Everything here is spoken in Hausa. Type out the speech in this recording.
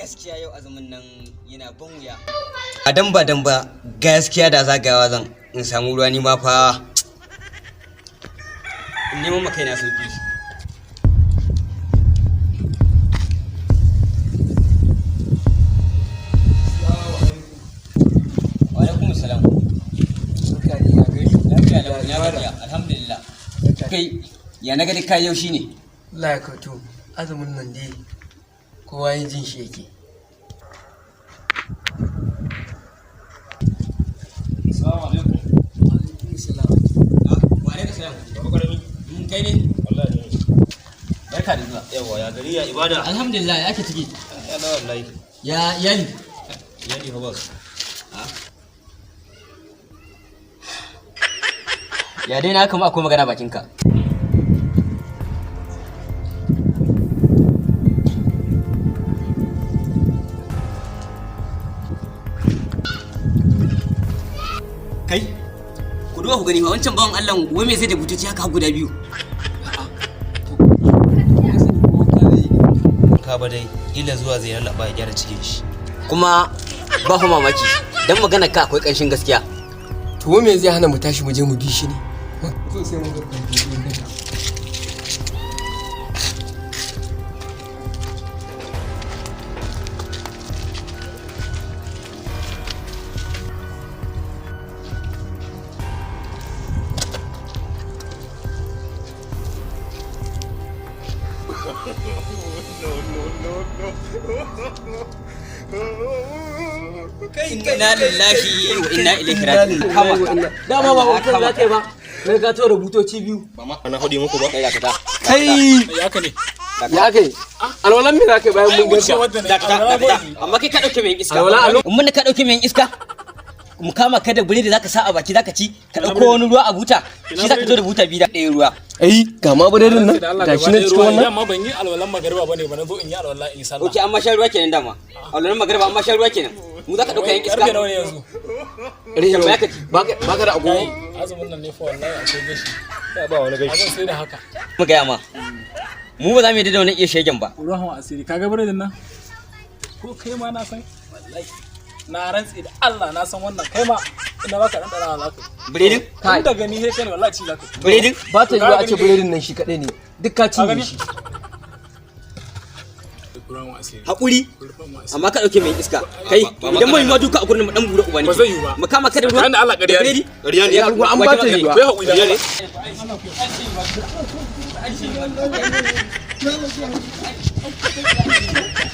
Gaskiya yau azumin nan yana ban wuya. A dan ba dan ba, gaskiya da zagawa zan in samu ruwa, ni ma fa in neman ma kaina sauki. Wa alaikum salam. Lafiya lau, ina gajiya? Alhamdulillah. Kai, ya na gani kai yau shine? Allah ya kauto, azumin nan dai kowa yin jin shi yake. Assalamu alaikum. Alaikum salam. Wa alaikum salam. Baba Karami. Mun kai ne? Wallahi ne. Barka da zuwa. Yawa, ya gari, ya ibada? Alhamdulillah, ya ake ciki? Ya na wallahi. Ya iyali? Iyali fa ba su. Ya dai na kama akwai magana bakinka. Kai, ku duba ku gani fa, wancan bawan Allah wai me zai da butoci haka guda biyu? Ka ba dai ila zuwa zai lallaba ya gyara cikin shi. Kuma ba fa mamaki dan magana ka akwai kanshin gaskiya. To, me zai hana mu tashi mu je mu bi shi ne? So sai mun ga kwamfuta. Inna lillahi wa inna ilaihi raji'un. Kama. Dama ba wankan za ka yi ba. Kai ka tura butoci biyu. Ba ma ana hodi muku ba. Kai, dakata. Kai, Ya ka ne? ya kai. Alwalan me za ka yi bayan mun Wuce ganka? wadda ne. Dakata, dakata. Amma kai ka dauke mai iska. Alwala, alo. Mun ka dauke mai iska. Mu kama ka da biredi zaka sa a baki zaka ci, ka dauko wani ruwa a buta, shi zaka zo da buta biyu da ɗaya ruwa. Ai, ga ma biredin nan. Gashi nan cikin wannan. Yamma ban yi alwalan magariba bane ba, na zo in yi alwala in yi sallah. Ok, an ma sha ruwa kenan dama. Alwalan magariba an ma sha ruwa kenan. Mu zaka dauka yan iska. Karfe nawa ne yanzu? Tambaya ka ci. Baka da agogo? Azumin nan ne fa wallahi akwai gashi. Ya ba wani gashi. Abin sai da haka. Mu gaya ma. Mu ba za mu yi da wannan iya shegen ba. Ruwan asiri, kaga biredin nan? Ko kai ma na san wallahi. Na rantse da Allah na san wannan, kai ma ina baka dan dara za ka. Biredin? Tun daga ni sai kai ne wallahi ci za ka. Biredin? Ba ta yiwu a ce biredin nan shi kaɗai ne. Duk ka cinye gani? shi. Ruwan asiri. Hakuri. Ruwan asiri. Amma ka dauke mai iska. Kai, idan mun yi ma duka a gurin mu dan bura uba ne. Ba zai yiwu ba. Mu kama ka da ruwa. Tsakanin da Allah ƙarya ne. Biredi? Ƙarya ne. An ba ta yiwa. Kai hakuri da Ƙarya ne. Allah.